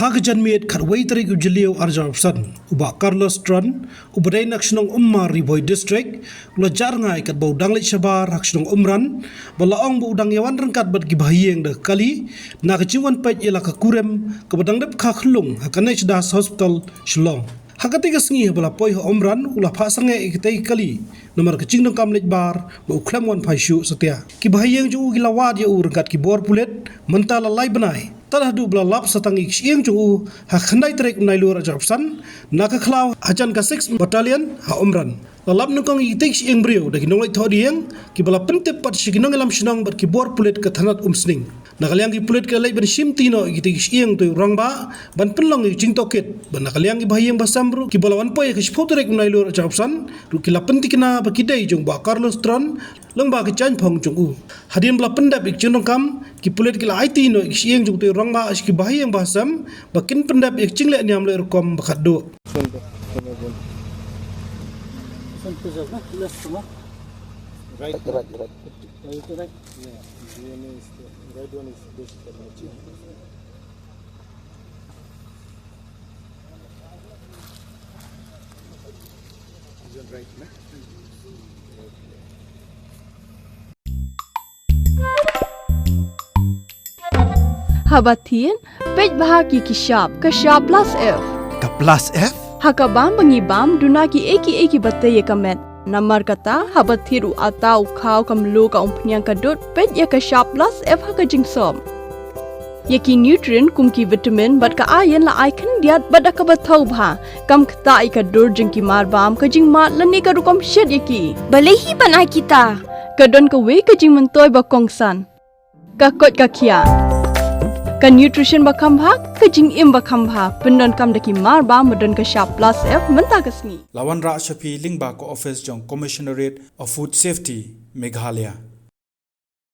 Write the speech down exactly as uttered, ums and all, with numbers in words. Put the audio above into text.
Ha ka janmiet khatwei tarik u Jylliew arhajar arphew san, u Bah Carlos Tron, uba dei na ka shnong Ummar, Ri Bhoi District, u la jah rngai katba u dang leit shabar ha ka shnong Umran, bad la ong ba u dang ïawan ryngkat bad ki bahaïing da ka kali na ka jingwan peit ïa la ka kurim kaba dang dep kha khyllung ha ka NEHDAS Hospital, Shillong. Ha katei ka sngi haba la poi ha Umran, u la phah sangeh ïa katei ka kali namar ka jingdonkam leit bar ba u khlem wan phai shuh satia. Ki bahaïing jong u ki la wad ïa u ryngkat ki bor pulit mynta la lai bnai, tad haduh ba la lap sa tang ïa ki shyieng jong u ha ka khyndai tarik u Nailur arhajar arphew san na ka khlaw hajan ka Sixth Battalion ha Umran. La lap nyngkong ïa kitei ki shyieng briew da ki nongleit thohdieng, kiba la pyntip pat sha ki nongïalam shnong bad ki bor pulit ka thanat Umsning. Na ka liang ki pulit ki la leit ban shimti noh ïa kitei ki shyieng, to u rangbah, ban pynlong ïa ka jingtohkit. Bad na ka liang ki bahaïing bahasem ruh, kiba la wan poi ha ka shiphew tarik u Nailur arhajar arphew san ruh, ki la pyntikna ba ki dei jong u Bah Carlos Tron lyngba ka jaiñphong jong u. Hadien ba la pyndep ïa ka jingdonkam, ki pulit ki la aiti noh ïa ki shyieng jong utei u rangbah sha ki bahaïing bahasem ba kin pyndep ïa ka jingleh niam leh rukom ba khatduh. Right, right, right. Yeah, the one is the right one is this. Haba thied, peit bha ki ki shap, ka shap plus F. Ka plus F? Ha ka bam ba ngi bam, duna kiei kiei kiba tei ïa ka met. Namar kata, haba thied u atta, u khaw, ka mluh, ka umphniang, ka dud, peit ïa ka shap plus F ha ka jingsop. Ïa ki nutrient kum ki vitamin bad ka iron la ai khyndiat bad da kaba thaw bha. Kam ktah ïa ka dur jong ki marbam, ka jingmad lane ka rukom shet ïa ki. Balei hi ban ai kita? Ka don kawei ka jingmyntoi ba kongsan. Ka koit ka khiah. Ka nutrition ba kham bha, ka jingim ba kham bha. Pyndonkam da ki marbam ba don ka shap plus F mynta ka sngi. La wanrah sha phi lyngba ka office jong Commissionerate of Food Safety, Meghalaya.